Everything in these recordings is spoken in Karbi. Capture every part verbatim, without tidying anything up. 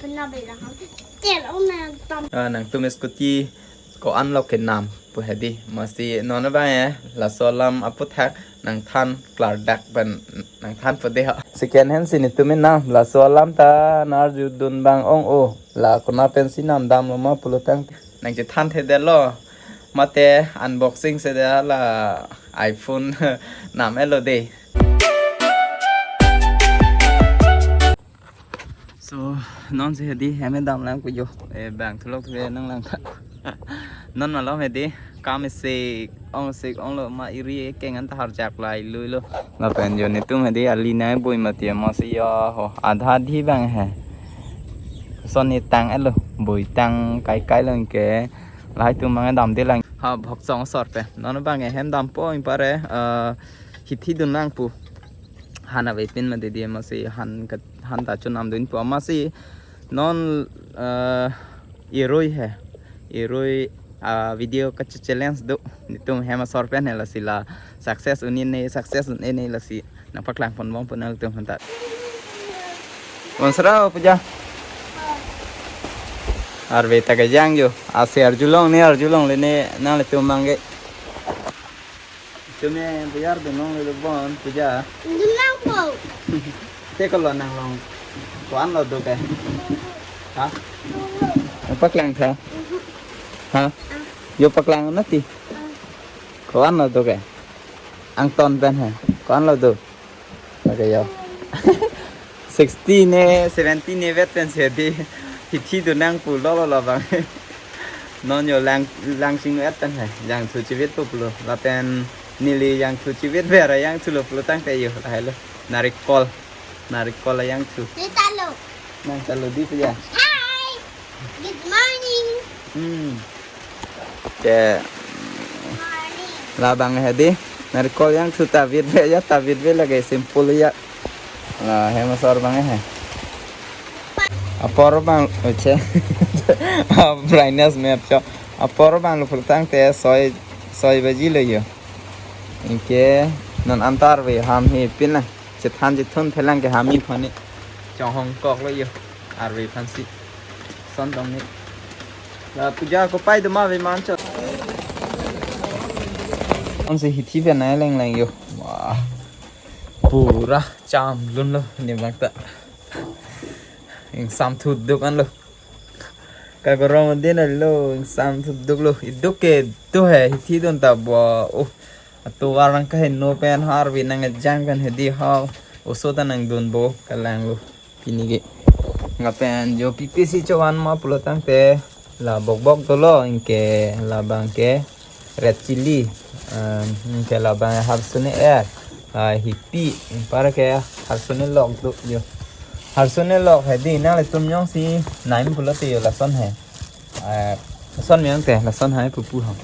Pena bela ham. Tel ona tam. Ah, nangtum scooty ko-an lo kenam pu hedi. Masi non abang eh, laso alam aputhak nangthan klardak pen nangthanpo de ha. Second hand si netum enam, laso alam ta narjudun bang ong-o. La kona pensi namdamlo ma pulotangte nangchethanthe detlo. Mate unboxing si de la iPhone nam-etlo de. So, non si hedi hem damlang pu jo. Eh, bang thulok thule nanglang tha. Non malom hedi kam isi ong isi onglo ma iri keng an ta harjak lai lui lo. Lapen jo netum hedi ali nai bui mati masi ya ho. Adha adhi bang he. Son ni tang-etlo. Bui tang kai kai lang ke. Lahai tum bang damde lang. Ha bhok song sor pe. Non bang hem dampo ingpare, eh, hithi dunlang pu. Han avepin mati di masi han kat, han ta chonamdunpo masi non, eh, irui he. Irui, ah, video ka challenge do. Netum hem asor pen he lasi la success un-e ne, success un-e ne lasi nangpaklang ponbom pu nangtum han ta. Bonsra puja. Arve ta kejang jo. Ase arjulong ne, arjulongle ne nanglitum bang ke. Tumi buyar dunlongle bon puja. Dunlongpo. Te ko-an lo nanglong. Ko-an lo do ke? Ha? Paklang tha? Ha? Jo paklang nati. Ko-an lo do ke? Angton pen he. Ko-an lo do. Okay, yo. Sixty ne, seventy ne vet pen si hedi. Hithi dunlang pulo lo lo bang. Non jo lang, langching vet pen he. Jangthu chivitpo pulo. Lapen neli jangthu chivit vera jangthu lo pulotangte jo. Lahai lo. Narikol. Narikol jangthu. Ni talo. Nang talo di puja. Hi. Good morning. Hmm. Ke labang hedi. Narikol jangthu ta vitve ya, ta vitve lake simple ya. La hem asor bang he. Apor bang oche. Brightness map cho. Apor bang lo pulotangte soi, soi baji lo jo. Anke non antar ve ham he pin na. Chethan chethun thelang ke hami phani. Chonghong koklo jo. Arve phansi. Son dong ni. La puja ko pai doma ve mancho. Ansi hithi pen nai leng leng jo. Wah. Pura cham lunlo ne bang ta. Ingsam thuduk anlo. Kakorong din alo, ingsam thuduk lo. Iduk ke do he, hithi dun ta bo. Oh, atovar nang kaheno pen harvi nang ejang pen hedi ha. Oso ta nangdunpo, kalang lo. Pini ke. Lapen jo P P C chovan ma pulotangte. La bokbok dolo, anke labang ke red chilli, em, anke labang harsune er, ah, hipi, para ke harsune lok do jo. Harsune lok hedi nanglitum jongsi naim pulote jo lason he. Eh, lason miyang te, lason hai pupu ham.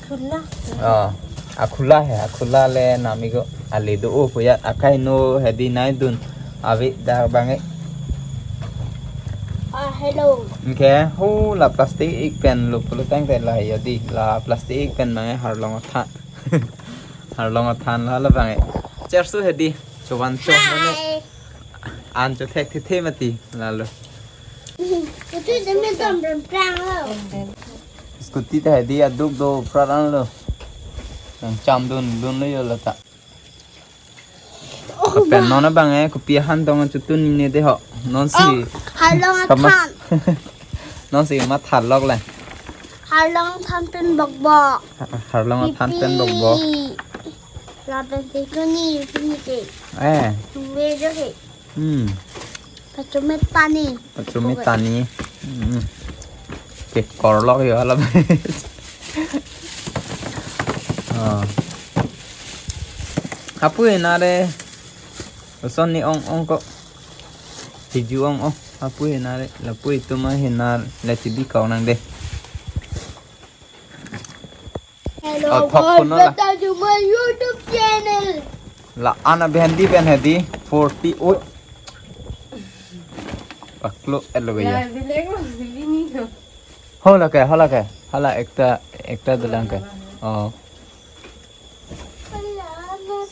Khula. Ah, akhula he, akhula le nami ko ale do-o puya, akai no hedi nai dun. Ave dar bang e. Ah, hello. Anke ho la plastic ik pen lo pulotangte la ya di, la plastic ik pen bang e harlong athan. Harlong athan la la bang e. Chersu hedi. Chovan cho mane. Hi. An cho thek the the mati la lo. Itu demi dom dom prang lo. Scooty ta hedi aduk do pran lo. Nangcham dun dun lo jo la ta. Oh, pen non abang e, kopi ahan dong chutun ne de ho. Non si. Oh, harlong kama-, athan. Non si mat harlok le. Harlong athan pen bokbok. Ha-, harlong athan pen bokbok. Pipi. Lapen si tuni, tuni te. Eh. Tumi jo he. Hmm. Pachumi tani. Pachumi tani. Hmm. Ke korlok jo alam. Ah. Hapu enare. Oson ni ong ong ko. Hiju ong ong. Hapu enare. Lapu itu ma henar. La chibi kau nang de. Hello, oh, thok guys, puno la. Welcome to my YouTube channel. La ana behendi pen hedi forty. Oi. Paklo elo gaya. La, bilang mo, bini ko. Hola ke, hola ke. Hala ekta, ekta dolang ke. Oh.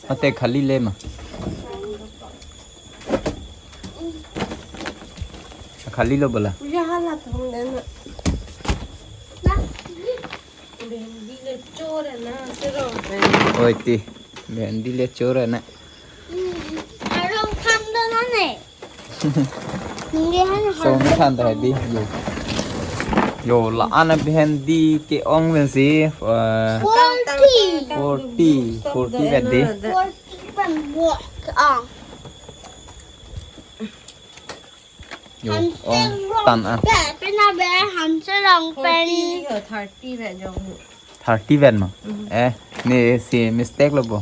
Mate khali le ma. Khali lo bola. Bhendi le chor na, sero. Oi ti. Bhendi le chor na. Arong tham do na ne. Nungge han. So, han mi than ta di. Yo. Yo, la-an a bhendi ke-ong pen si, eh, forty. Forty, forty vet di. Forty pen buak. Ah. Yo, ong tan an. Be, pen a be, Hanserong pen. Forty, thirty vet jong. Thirty vet ma? Mhm. Eh, ne si mistake lo bo.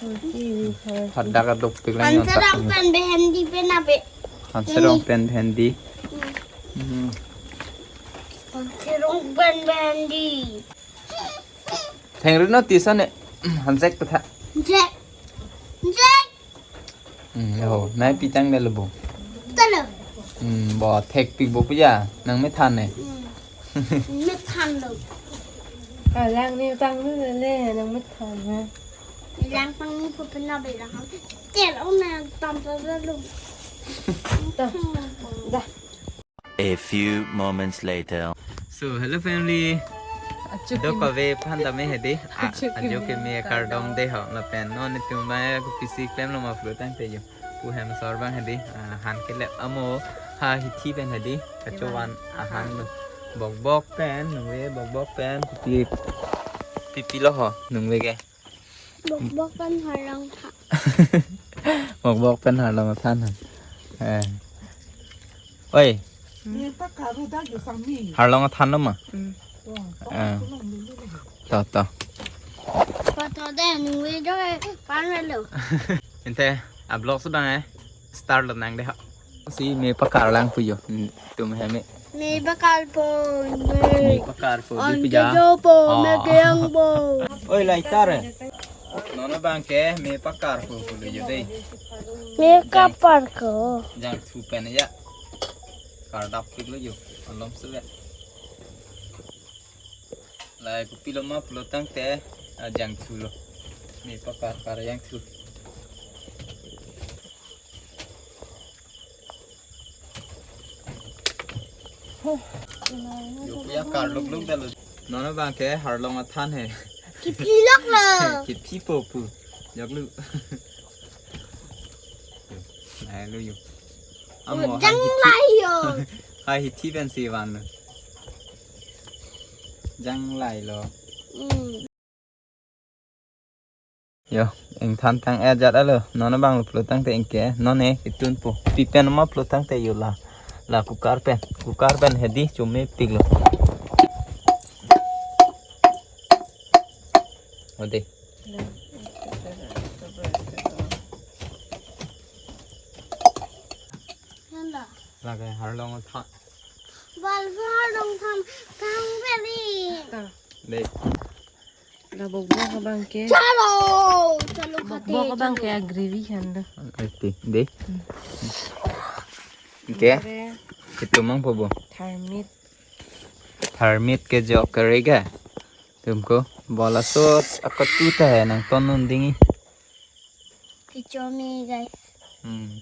Forty, thirty. Hadak adok tik lang yon ta. Hanserong pen bhendi pen a be. Hanserong pen bhendi. Hmm. Hmm. Hanserong pen bhendi. Thengri no tisa ne. Hanjek ta tha. Jek. Jek. Hmm, yo, nai pitang dalo bo. Talo. Hmm, bo thekpik bo puja, nang me than ne. Hmm. Me than lo. Alang ne panglu le, nang me than ne. Lang panglu ko pena be lang. Tel ona tam ta lo. Da. Da. A few moments later. So, hello family. Ajo kave phan dame hedi. A-, ajo keme kardom de ho. Lapen non itum ba kopisi klem lo ma pulo tangte yo. Pu hem sor bang hedi. Ah, han kelep amo ha hithi pen hedi. Kachovan ahan lo. Bokbok pen, nungve bokbok pen. Pi, pi, pi lo ho, nungve ke. Bokbok pen harlong tha. Bokbok pen harlong than han. Eh. Oi. Harlong than lo ma? Hmm. Eh. To, to. To, to de, nungve jo, eh, pan lo. Ante, a vlog sudah eh. Start lo nang de ha. Si me pakar lang pu yo. Hmm, tum he me. Me pakar po. Me pakar po, di puja. Anke jo po, me keyang po. Oi, lai tar. Nono bang ke me pakar po pulo yo dei. Me kapar ko. Jangthu pen ya. Kardap pik lo yo. Alom sudah. Lai kopilo ma pulo tangte, ah, jangthu lo. Me pakar kar jangthu. Yo, ya kar luk luk dalo. Nono bang ke harlong athan he. Kiphi lok lo. Kiphi po pu. Jok lu. Yo, lai lo yo. Amo jang hai hithi, lai yo. Hai hithi pen si van lo. Jang lai lo. Hmm. Yo, ingthan tang eh jat alo. Nono bang lo pulo tangte ingke. Non eh, itun po. Pi pen ma pulo tangte yo la. La kukar pen. Kukar pen hedi chumi pik lo. Ode. Nanda. Lake harlong tha. Bal harlong tham kang beli. Dei. La bokbok abang ke. Chalo, chalo khate. Bokbok abang ke a gravy han do. Ati, dei. Hmm. Ke? Are. Itum mang po bo. Tharmit. Tharmit ke jok kare ga. Tum ko. Bola so akatu ta hai nangton non dingji. Kecho me, guys. Hmm.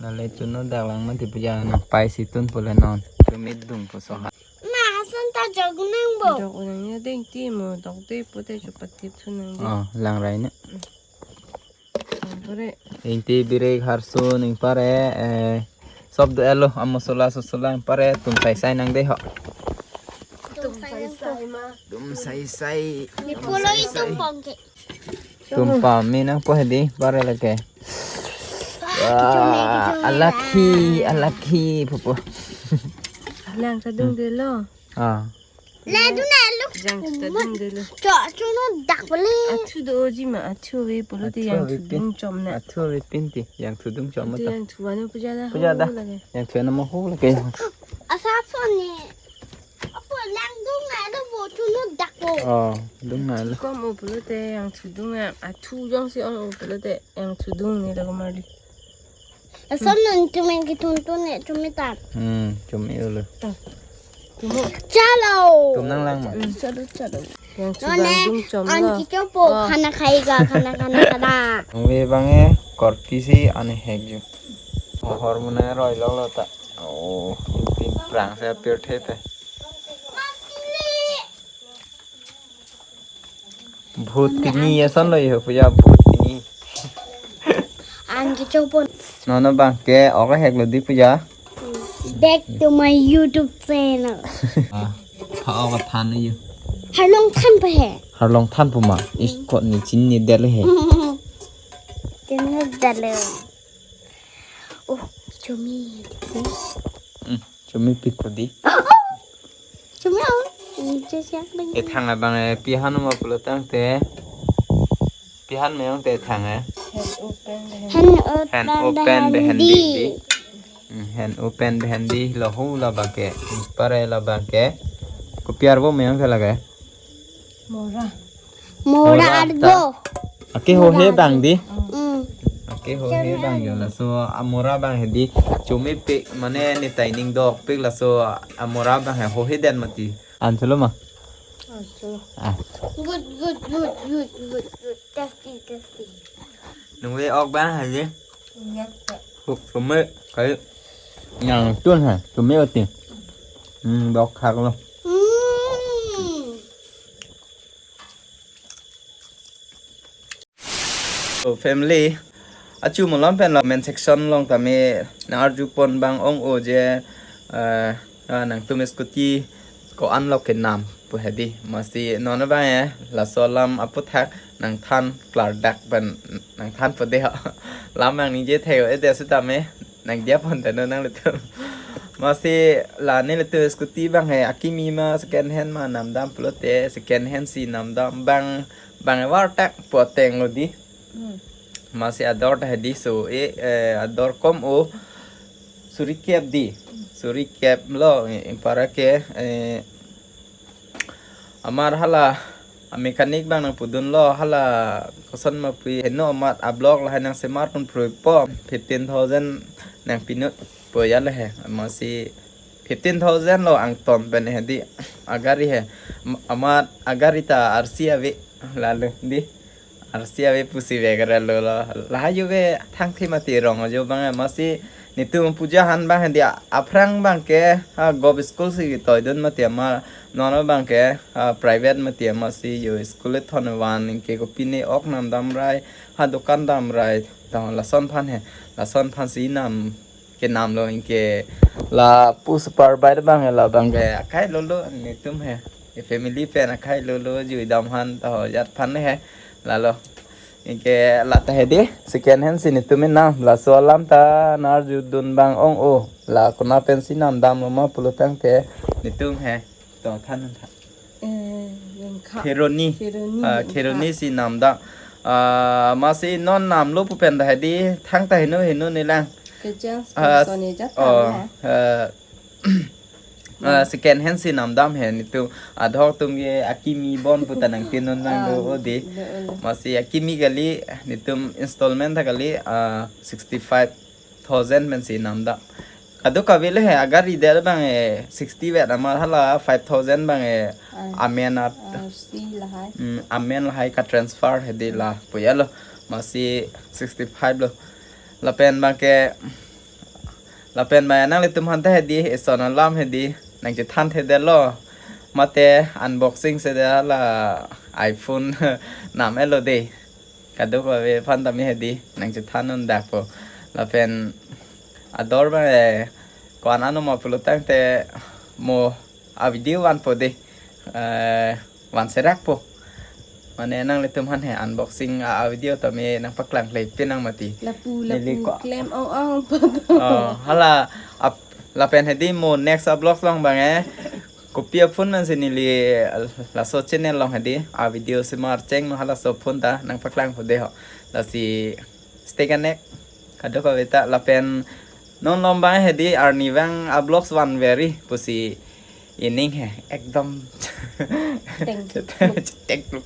Lale chunu dak lang mati puja nang pai si tun pule non. Chumi dung po so ha. Ma, asan ta jok nang bo. Jok nang ya ding ti mo, dok de pute chupatip thu nang de. Oh, lang rai ne. Hmm. Ang pare. Ingti birek harsun, ing pare, eh, sob do elo, amo sola so sola, ing pare, tum sai sai nang de ho. Tum sai sai ma. Tum sai sai. Ni pulo itum pongke. Tum pame nang po hedi, pare lake. Wah, alakhi, alakhi, pupu. Lang ta dung de lo. Ah. Le du na luk. Jangthu ta dung de lo. Cho, chunu dak pale. Athu do ji ma, athu ave pulote. Athu jangthu ave pin. Dung chom na. Athu ave pin ti, jangthu dung chom. Te ta. Jangthu vano puja da. Puja da. Ho lake. Jangthu na mo ho lake. Asa phone ni. Apo lang dung na do bo chunu dak po. Oh, dung na lo. Kom o pulote jangthu dung na, athu jongsi ong o pulote jangthu dung ni lo ko marli. Ason non chumi kituntun ne chumi tan. Hmm, chumi ulo. Tan. Chumi. Chalo. Tum nang lang ma. Hmm. Chalo, chalo. Jangthu dung chom lo. An kicho po, khana khayega, khana, khana, khana. Nungve bang e, korki si an hek ju. Hormone roi lok lo ta. Oh, pin prang se apir the te. Bhutini ason lo iho puja bhutini. An ke chopon. Nono bang ke ok hek lo di puja. Back to my YouTube channel. Ah, pha ok than yo. Harlong than pa he. Harlong than pu ma. Is ko ni chin ni del he. Chin ni del. Oh, chumi. Hmm, chumi pik ko di. Chumi oh. Ini siak ding. Ethang abang eh pihan ma pulo tangte. Pihan meyong te thang eh. Hand open Hand open behan di. Hmm, hand open behan di lo hu la bang ke. Pare la bang ke. Kopi arvo meyong te lage. Mora. Mora Mora ardo. Ake ho he bang di. Hmm. Ake ho he bang yo laso amora bang he di. Chumi pik mane ni taining dok pik laso amora bang he ho he den mati. An chalo ma. Good, good, good, good, good, good. Tasty, tasty. Nungwe ok bang he di. Huk chumi kai. Nang tun ha chumi oti. Hmm, dok khak lo. Hmm. So family, achu malom pen lo comment section along tame nang arju pon bang ong o je, eh, ah, nangtum scooty ko-an lo kenam pu he di. Masi non bang eh laso alam aputhak nang than klardak pen nang than pu de ho. Lam nang ningje thek o e de sitame nang dia pon tano nanglitum. Masi la nelitum scooty bang he akimi ma second hand ma namdam pulote second hand si namdam bang bang e vartak poteng lo di. Hmm. Masi ador ta he di so e, eh, ador kom o suri kep di. Suri kep lo, eh, para ke, eh, amar hala a mechanic bang nang pudun lo hala koson ma pui heno amat a block lahai nang semar pun prui po fifteen thousand nang pinut po ya le he. Masi fifteen thousand lo angton pen he di agari he. Am-, amat agari ta R C ave lalu di. R C ave pusi vek ra lo lo. Lahai jo ke thang thi mati rong jo bang masi nitum puja han bang he di aphrang bang ke ha gov school si toi dun mati amar nono bang ke ha private mati masi jo school e thon van ke kopi ne ok namdam rai ha dokan dam rai ta lason phan he lason phan si nam kenam lo inke lapu super bike bang la bang ke akai lo lo nitum he e family pen akai lo lo jui dam han ta ho jat phan he lalo inke la ta he di second hand si nitum nang laso alam ta nar ju dun bang ong o la kona pen si namdam lo ma pulo tangte nitum he to than than Eh, Yengkha. Kheroni. Kheroni, Ah, Yengkha. Kheroni si namdam. Ah, masi non namlo pu pen ta he di thang ta heno heno nelang. Kejang Ah, sponsor ni jat oh, ta eh, ah, second hand si namdam he nitum adhok tum ke akimi bon pu ta nang tin non lang Ah, do o di. do o. Masi akimi kali nitum installment ta kali ah sixty five thousand pen si namdam. Kadokave le he agari der bang e sixty vet amar hala five thousand bang e Ah. amen at Ah, si lahai. Mm, amen lahai ka transfer he di la puya lo masi sixty five lo. Lapen bang ke lapen bang nanglitum han ta he di eson alam he di nang chethan the de lo mate unboxing se de la iPhone nam elo de. Kadokave phan tame he di nang chethan un dak po. Lapen ador bang e ko-an ano ma pulo tangte mo a video van po de. Eh, van serak po. Mane nanglitum han he unboxing a, a video tame nang paklang klem pin nang mati. Lapu Neli lapu ko- klem ong ong po. Oh, hala ap lapen he di mo next a vlog along bang e. Kopi a phone man si neli laso channel along he di a video si mar cheng no halaso phone ta nang paklang po de ho. Lasi stay connect. Kadokave ta lapen non lom bang he di arni bang a vlogs van veri pusi ining he ekdom Teng. Cheteng luk.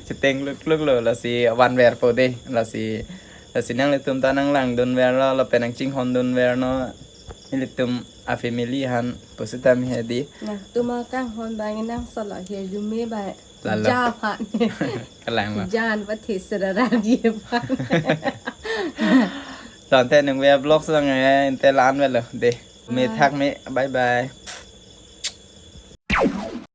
Cheteng luk luk lo lasi van ver po de lasi lasi nanglitum ta nang lang dun ver lo lapen nang chinghon dun ver no. Ilitum a family han pusitame he di. Nangtum akanghon bang nang solo he jume bang. Lalo. Japan. Kalang lo. Jan pati serara di pan. Ante ningve vlogs lang eh, ante la-an avelo de. Me thak me, bye bye.